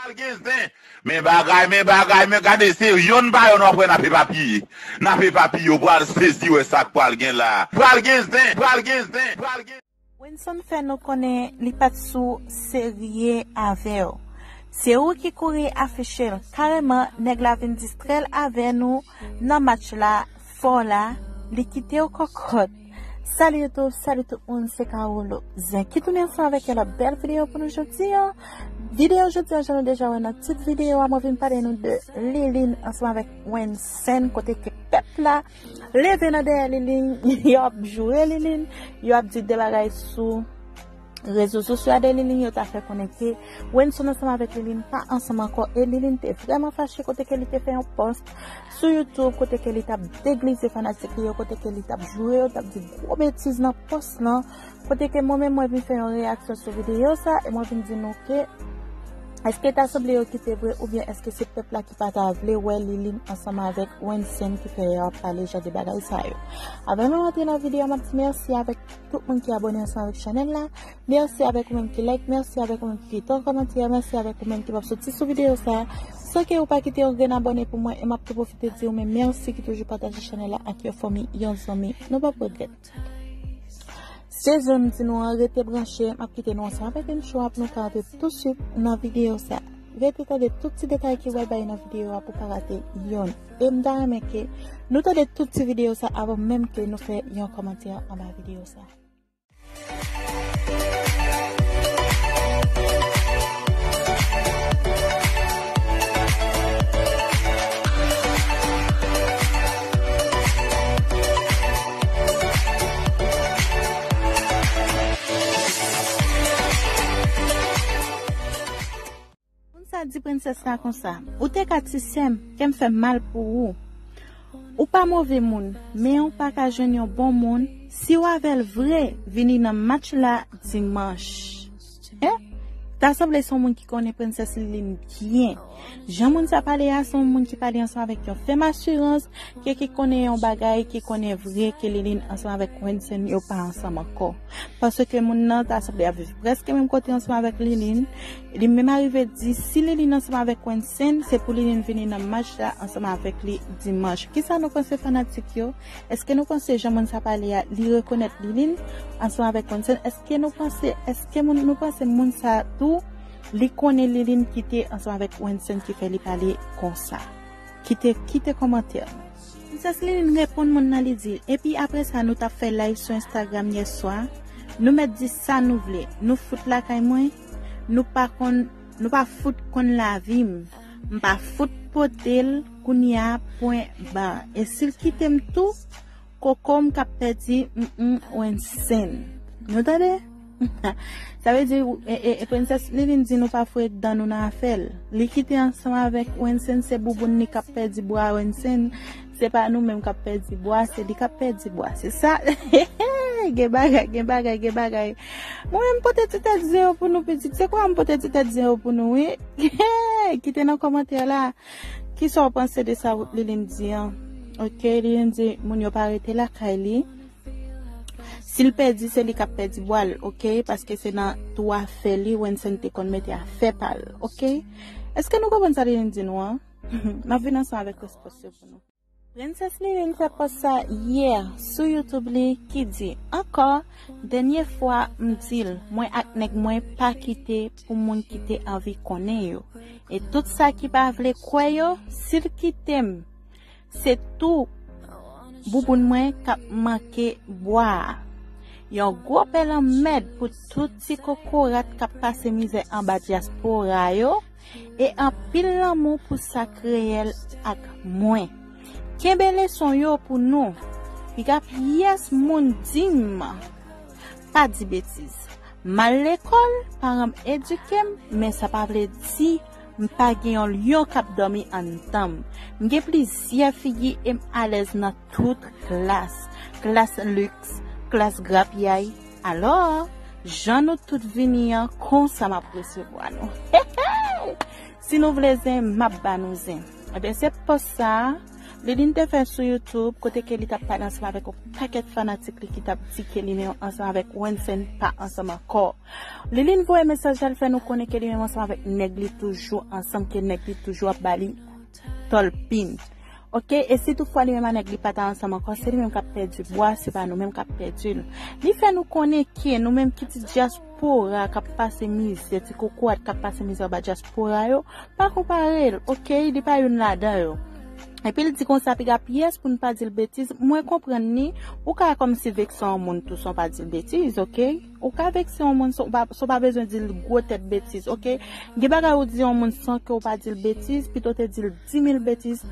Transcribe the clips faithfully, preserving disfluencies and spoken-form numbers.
Pral gen zen. Men bagay, men bagay, men gade, se yonn pa yonn w ap wè n ap epapiye. N ap epapiye, w pral sezi wè sa k pral gen la. Pral gen zen, pral gen zen, pral gen. Wenson fè nou konnen li pa t sou serye avè w. Se ou ki kouri afiche l. Kareman, nèg la vin distrè l avè nou nan match la, fò la, li kite w kòkòt. Salut YouTube, salut tout moun, se Carolo Zen ki tounen ansanm avèk yon lòt bèl videyo pou nou jodi a. Videyo jodi a, jan nou deja wè nan tit videyo a, mwen vin pale nou de Liline ansanm avèk Wenson, kote ke pèp la leve nan dèyè Liline, yo ap joure Liline, yo ap di de bagay sou rezo sosyo a de Liline, yo ta fè konnen ke Wenson ansanm avèk Liline pa ansanm ankò, e Liline te vrèman fache kote ke li te fè yon pòs sou YouTube, kote ke li t ap deglize fanatik li yo, kote ke li t ap joure yo, t ap di gwo betiz nan pòs lan, kote ke mwen menm mwen vin fè yon reyaksyon sou videyo sa, e mwen vin di nou ke èske ta sanble yo kite vre, oubyen èske se pèp la ki pa ta vle wè Liline ansanm avèk Wenson ki fè yo ap pale jan de bagay sa yo. Avan nou antre nan videyo a, m ap di mèsi avèk tout moun ki abòne ansanm avèk chanèl la. Mèsi avèk ou menm ki like, mèsi avèk ou menm ki kite yon kòmantè, mèsi avèk ou menm ki p ap soti sou videyo sa a san ke ou pa kite yon grenn abòne pou mwen, e m ap tou pwofite di ou menm mèsi ki toujou pataje chanèl la ak yon fanmi, yon zanmi. Nou p ap regrèt. Se jan m di nou an, rete branche, m ap kite nou ansanm avèk intro a pou nou ka antre tousuit nan videyo sa. Rete tande tout ti detay ke w ap bay nan videyo a pou w pa rate yonn. E m ta renmen ke nou tande tout ti videyo sa avan menm ke nou fè yon kòmantè anba videyo sa. Moun sa di prensès la konsa, ou te ka ti sè m, kè m fè m mal pou ou. Ou pa move moun, men ou pa ka jwenn yon bon moun. Si w avè l vre, vini nan match la dimanch. Hein? Ta sanble se yon moun ki konnen prensès Liline byen. Jan moun sa pale a, se yon moun ki pale ansanm avèk yon fèm asirans, ke ki konnen yon bagay, ki konnen vre ke Liline ansanm avèk Wenson yo pa ansanm ankò. Paske moun nan ta sanble ap viv prèske menm kote ansanm avèk Liline. Li menm arive di si Liline ansanm avèk Wenson, se pou Liline vini nan match la ansanm avèk li dimanch. Kisa nou panse fanatik yo? Èske nou panse jan moun sa pale a, li rekonèt Liline ansanm avèk Wenson? Èske nou panse, èske moun, nou panse moun sa tou, li konnen Liline kite ansanm avèk Wenson ki fè li pale konsa? Kite, kite kòmantè. Prensès Liline reponn moun nan, li di l, epi apre sa, nou t ap fè live sou Instagram yè swa. Nou mèt di sa nou vle. Nou fout lakay mwen. Nou pa konn, nou pa fout konn lavi m. M pa fout pote l, kounye a, pwen ba. E si l kite m tou, koko m k ap pèdi, mm, mm, Wenson. Nou tande? Sa vle di, e, e, e prensès Liline di nou pa foure dan nou nan afè l. Li kite ansanm avèk Wenson, se bouboun li k ap pèdi bwa Wenson. Se pa nou menm k ap pèdi bwa, se li k ap pèdi bwa. Se sa. Gen bagay, gen bagay, gen bagay. Mwen menm pote ti tèt zen yo pou nou, pitit. Se kwa m pote ti tèt zen yo pou nou, wi. Kite nan kòmantè la. Kisa w panse de sa Liline di an? Ok, Liline di moun yo pa rete lakay li. Si l pèdi, se li k ap pèdi bwa l, ok? Paske se nan tou afè li, Wenson te konn mete afè pa l, ok? Èske nou konprann sa Liline di nou an? M ap vin ansanm avèk respons yo pou nou. Prensès Liline fè pòs sa yè sou YouTube li ki di, ankò, dènye fwa m di l, mwen ak nèg mwen pa kite pou moun ki te anvi konnen yo. E tout sa ki pa vle kwè yo, si l kite m, se tou bouboun mwen k ap manke bwa a. Yon gwo pè lanmèd pou tout ti kokorat k ap pase mizè anba dyaspora yo, e anpil lanmou pou sa k reyèl ak mwen. Kenbe leson yo pou nou. Piga pyès moun di m pa di betiz. M al lekòl, paran m edike m, men sa pa vle di m pa gen yon lyon k ap dòmi anndan m. M gen plizyè figi e m alèz nan tout klas. Klas liks, klas grapyay. Alò, jan nou tout vini an, konsa m ap resevwa nou. Si nou vle zen, m ap ba nou zen. Ebyen, se pòs sa a, Liline te fè sou YouTube, kote ke li t ap pale ansanm avèk yon pakèt fanatik li ki t ap di ke li menm ansanm avèk Wensen pa ansanm ankò. Liline voye mesaj la, l fè nou konnen ke li menm ansanm avèk nèg li toujou ansanm, ke nèg li toujou ap ba li tòlpin. Oke, e si toutfwa li menm a nèg li pa ta ansanm ankò, se li menm k ap pèdi bwa, se pa nou menm k ap pèdi l. Li fè nou konnen ke nou menm ki ti dyaspora k ap pase mizè, ti kokorat k ap pase mizè anba dyaspora yo, pa konpare l, oke, li pa youn ladan yo. Epi l di konsa, piga pyès pou n pa di l betiz, mwen konprann li, ou ka kòmsi vekse yon moun tou san w pa di l betiz, oke? Ou ka vekse yon moun san w pa, san w pa bezwen di l gwo tèt betiz, oke? Gen bagay ou di yon moun san ke w pa di l betiz, pito w te di l di mil betiz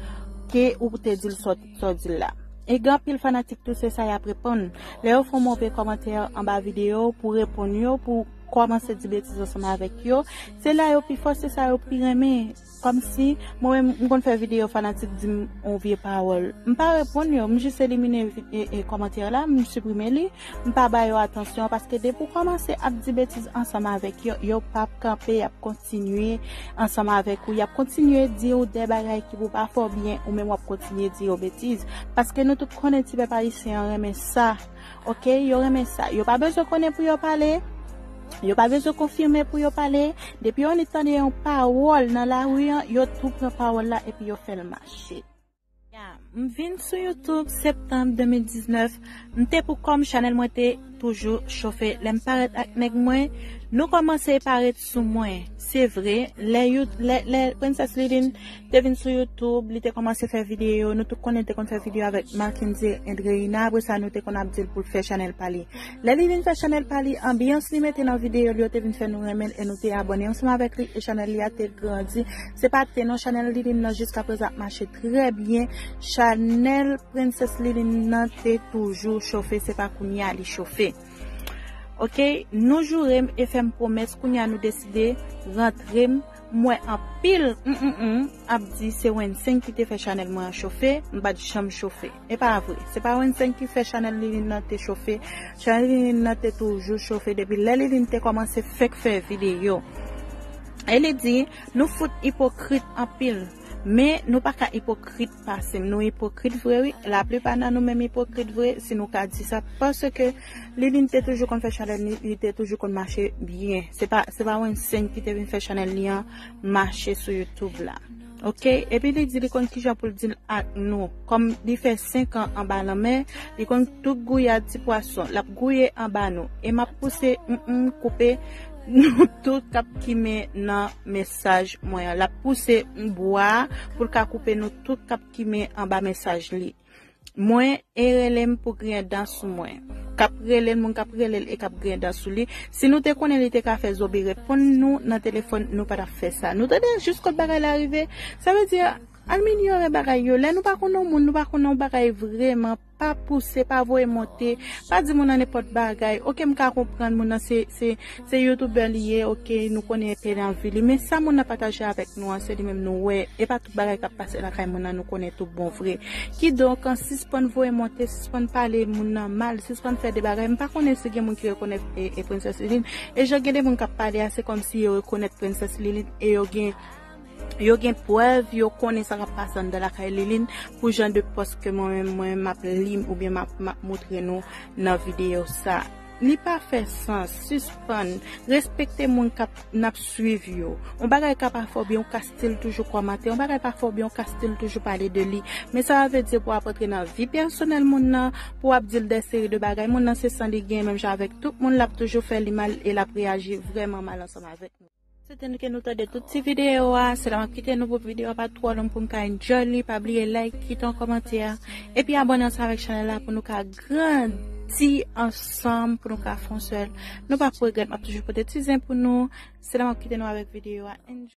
ke ou te di l sa w, sa w di l la. E gen anpil fanatik tou, se sa y ap reponn. Lè yo fè yon move kòmantè anba videyo pou reponn yo, pou kòmanse di betiz ansanm avèk yo, se la yo pi fò, se sa yo pi renmen. Kòmsi, mwen menm, m konn fè videyo, fanatik di m yon vye pawòl. M pa reponn yo, m jis elimine vi-, e, e, kòmantè la, m siprime li, m pa ba yo atansyon, paske depi w kòmanse ap di betiz ansanm avèk yo, yo p ap kanpe, y ap kontinye ansanm avèk ou, y ap kontinye di w de bagay ki pou pa fè w byen, ou menm w ap kontinye di yo betiz. Paske nou tout konnen ti pèp ayisyen an renmen sa. Oke, yo renmen sa. Yo pa bezwen konnen pou yo pale. Yo pa bezwen konfime pou yo pale. Depi yo annik tande yon pawòl nan lari an, yo tou pran pawòl la epi yo fè l mache. Ya, m vin sou YouTube septanm de mil diznèf. M te pou kòm chanèl mwen te toujou chofe. Lè m parèt ak nèg mwen, nou kòmanse parèt sou mwen. Se vre, lè, lè, lè Princess Liline te vin sou YouTube, li te kòmanse fè videyo. Nou tout konnen te konn fè videyo avèk Marckendy Andreina. Apre sa, nou te konn ap di l pou l fè chanèl pa li. Lè li vin fè chanèl pa li, anbyans li mete nan videyo li yo te vin fè nou renmen l e nou te abòne ansanm avèk li e chanèl li a te grandi. Se pa te non, chanèl Liline nan jiskaprezan ap mache trè byen. Chanèl Princess Liline nan te toujou chofe, se pa kounye a li chofe. Oke, nou joure m e fè m pwomès, kounye a nou deside rantre m. M wè anpil, mm, mm, mm, ap di se Wensen ki te fè chanèl mwen an chofe, m pa t janm chofe. E pa vre, se pa Wensen ki fè chanèl Liline nan te chofe. Chanèl Liline nan te toujou chofe depi lè Liline te kòmanse fèk fè videyo. E li di, nou fout ipokrit anpil, men nou pa ka ipokrit pase m. Nou ipokrit vre, wi. Laplipa nan nou menm ipokrit vre, si nou ka di sa, paske Liline te toujou konn fè chanèl li, li te toujou konn mache byen. Se pa, se pa Wensen ki te vin fè chanèl li an mache sou YouTube la. Oke? Epi li di li konn kijan pou l di l ak nou. Kòm li fè senk an anba lanmè, li konn tout gouyad ti pwason. L ap gouye anba nou. E m ap pouse, mm, mm, koupe nou tout k ap kimen nan mesaj mwen an. L ap pouse bwa pou l ka koupe nou tout k ap kimen anba mesaj li. Mwen e rele m pou griyen dan sou mwen. K ap rele l, moun k ap rele l e k ap griyen dan sou li. Si nou te konnen li te ka fè zonbi reponn nou nan telefòn, nou pa t ap fè sa. Nou tande jis kot bagay la rive. Sa vle di, amelyore bagay yo. Lè nou pa konn yon moun, nou pa konn yon bagay vrèman, pa pouse, pa voye monte, pa di moun nan nenpòt bagay. Oke, m ka konprann moun nan se, se, se youtubè li ye, oke, nou konnen epe nan vi li. Men sa moun nan pataje avèk nou an, se li menm nou wè. E pa tout bagay k ap pase lakay moun nan nou konnen tout bon vre. Kidonk, an sispann voye monte, sispann pale moun nan mal, sispann fè de bagay. M pa konnen si gen moun ki rekonèt e, e Princess Liline. E jan gen de moun k ap pale a, se kòmsi yo rekonèt Princess Liline e yo gen, yo gen prèv, yo konnen sa k ap pase anndan lakay Liline pou jan de pòs ke mwen menm, mwen, m ap li oubyen m ap, m ap montre nou nan videyo sa. Li pa fè sans, sispann, respekte moun k ap, n ap swiv yo. Yon bagay ka pa fè w byen, ou ka still toujou kòmante. Yon bagay pa fè w byen, ou ka still toujou pale de li. Men sa pa vle di pou w ap antre nan vi pèsonèl moun nan, pou w ap di l de seri de bagay. Moun nan se san li gen, menm jan avèk tout moun, l ap toujou fè li mal e l ap reyaji vrèman mal ansanm avèk nou. Swete nou ke nou tande tout ti videyo a. Se la m ap kite nou pou videyo a pa twò long pou n ka enjoy li. Pa bliye like, kite yon kòmantè. Epi abòne ansanm avèk chanèl la pou nou ka grandi ansanm, pou nou ka fè yon sèl. Nou p ap regrèt, m ap toujou pote ti zen pou nou. Se la m ap kite nou avèk videyo a. Enjoy.